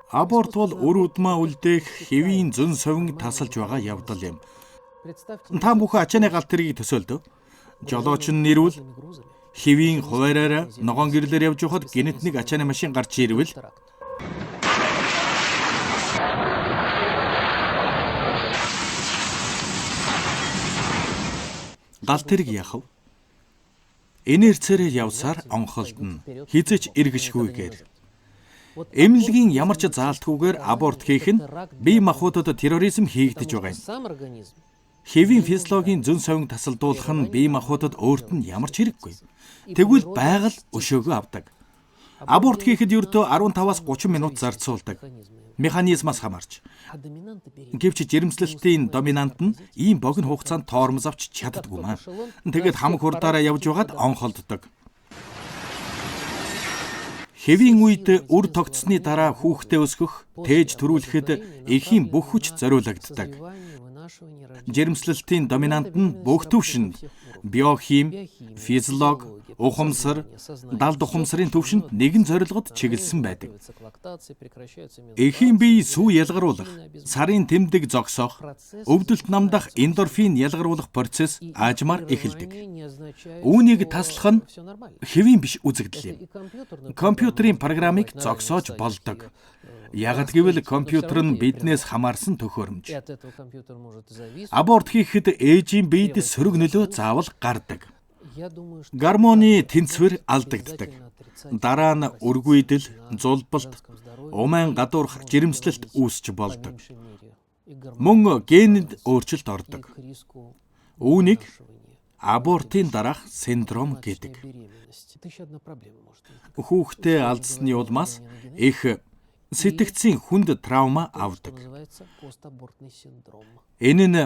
Аборт бол үр удмаа үлдээх хэвийн зөн совин тасалж байгаа явдал юм. Та бүхэн ачааны галт тэргийг төсөөлдөв. Жолооч нь нэрвэл хэвийн хуваараараа ногоон гэрлээр явж байхад гэнэт нэг ачааны машин гарч ирвэл галт тэрэг яах вэ? Инерцээрээ явсаар онхолдно. Хэзээ ч эргэшгүйгээр. Эмнэлгийн ямар ч заалтгүйгээр аборт хийх нь бие махбодод терроризм хийгдэж байгаа юм. Хэвийн физиологийн зөн совин тасалдуулах нь бие махбодод өөрт нь ямар ч хэрэггүй. Тэгвэл байгаль өшөөгөө авдаг. Аборт хийхэд ердөө 15-аас 30 минут зарцуулдаг. Механизмаас хамаарч. Гэвч жирэмслэлтийн доминант нь ийм богино хугацаанд тоормос авч чаддаггүй маа. Тэгээд хамаг хурдаараа явж байгаад онхолддог. Хэвийн үед үр тогтсны дараа хүүхдээ өсгөх, тээж төрүүлэхэд эхийн бүх хүч зориулагддаг. Жирэмслэлтийн доминант нь бүх төвшөнд биохим, физиолог, ухамсар, далд ухамсарын төвшөнд нэгэн зорилгод чиглэсэн байдаг. Эхийн бие сүү ялгаруулах, сарын тэмдэг зогсоох, өвдөлт намдах эндорфин ялгаруулах процесс аажмаар эхэлдэг. Үүнийг таслах нь хэвийн биш үзэгдэл юм. Компьютерийн программыг зогсоож болдог. Яагад гэвэл компьютер нь биднээс хамаарсан төхөөрөмж. Аборт хийхэд ээжийн биед сөрөг нөлөө заавал гардаг. Гормоны тэнцвэр алдагддаг. Дараа нь өргүйдэл, зулбалт, умайн гадуурх жирэмслэлт үүсч болдог. Мөн генэд өөрчлөлт ордог. Үүнийг абортын дараах синдром гэдэг. Хүүхдээ алдсны улмаас их сэтгцийн хүнд травма авдаг. Энэ нь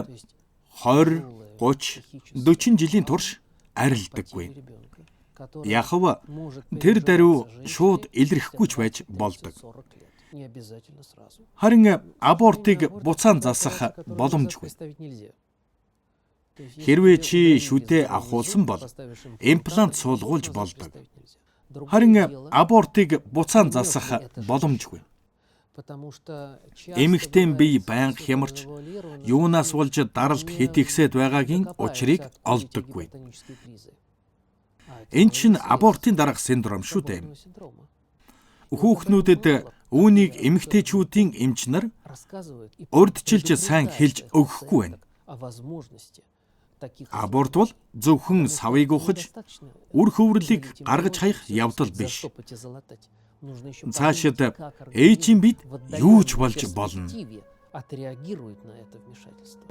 20, 30, 40 жилийн турш арилдаггүй. Яхав тэр даруй шууд илэрхгүй ч байж болдог. Харин абортыг буцаан засах боломжгүй. Хэрвээ чи шүдээ авахулсан бол имплант суулгуулж болдог. Харин абортыг буцаан засах боломжгүй. Эмэгтэйн бие байнга хямарч, юунаас болж даралт хэтийгсээд байгаагийн учрыг олдоггүй. Энэ чинь абортын дараах синдром шүү дээ. Хүүхнүүдэд үүнийг эмэгтэйчүүдийн эмч нар урьдчилж сайн хэлж өгөхгүй байна. Аборт бол зөвхөн савыг ухаж, үр хөврөлийг гаргаж хаях явдал биш. Цаашид ээжийн бид юу ч болж болно. Отреагирует на это вмешательство.